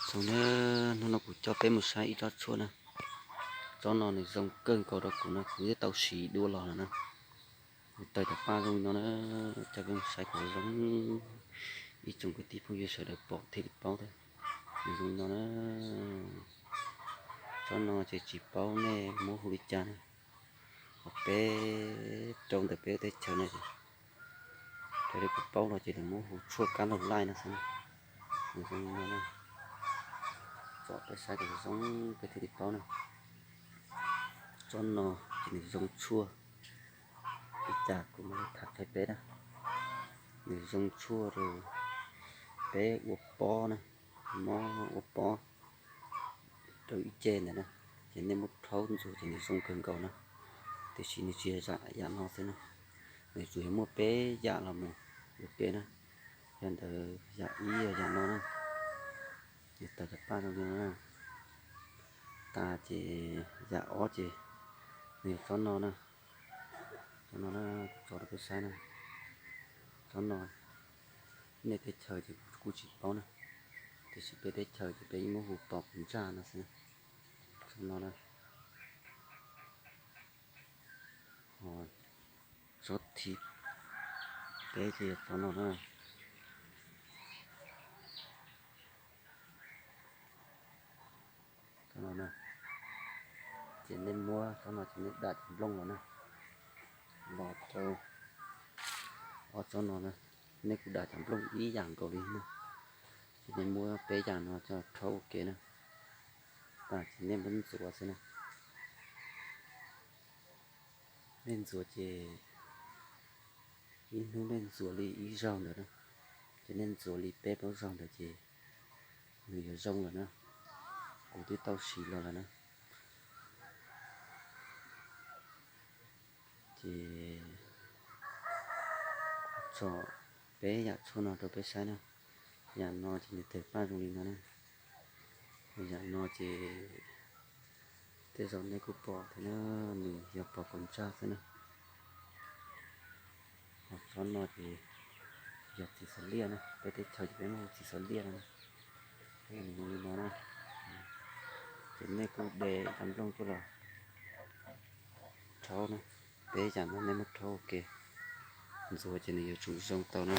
Zoo na, hnub no kuv coj peb mus saib ib tsob tshuaj na. Tsob no nws zoo kawg nkaus rau kuv na, kuv twb tau siv dua los lawm na. Nws tawg cov paj zoo li no na, coj peb mus saib kom zoo, ib tsoom kwv tij phooj ywg sawv daws pom thiaj li paub thiab. Nws zoo li no na. Tsob no ces tsis paub nej muab hu li cas na. Peb rau ntawm peb teb chaws no ces raws li kuv paub los ces lawv muab hu tshuaj kab laug laij no xwb na. Nws zoo li no na. Tsom peb saib kom zoo peb thiaj li paub na. Tsob no ces nws zoo tshuaj li cas kuv mam li tham qhia peb na. Nws zoo tshuaj rau peb ua pob na, mob ua pob rau ib ce ntawd na, ces nej muab rhaub ntxuav ces nws zoo kawg nkaus na. Tiam sis nws tsis yog yam no xwb na, nws tsuas yog muaj peb yam los mus ua ke na. Yog ntawd yam ib yog yam no na, nws tawg cov paj zoo li no na. Tas ces yam ob ces nws yog tsob no na. Tsob no na, kuv tso rau peb saib na. Tsob no nej teb chaws ces kuv kuj tsis paub na, tiam sis peb teb chaws ces peb yeej muab hu pos kuv ntsaj no xwb na. Tsob no na. Tsob thib peb ces yog tsob no na. Tsob no na, ces nej muab tsob no ces nej dam cov nplooj los na, los rau ob tsob no na. Nej kuj dam cov nplooj ib yam nkaus li na, ces nej muab peb yam no coj rhaub ua ke na. Tas ces nej muab ntxuav xwb na. Nej ntxuav ces ib hnub nej ntxuav li ib zaug ntawd na, ces nej ntxuav li peb plaub zaug ntawd ces nws yuav zoo lawm na. Kuv twb tau siv los lawm na. Ces tsom peb yam tshuaj no rau peb saib na. Yam no ces nws tawg paj zoo li no na. Yam no ces tej zaum nej kuj pom thiab na, nws yog pos kuv ntsaj xwb na. Ho tsob no ces yog txiv xav liaj na, peb teb chaws ces peb muab hu txiv xav liaj no na. Nws zoo li no na. Ces nej kuj de cov nplooj coj los rhaub na, peb yam no nej muab rhaub ua ke ntxuav ces nws yuav tsum zoo tau na.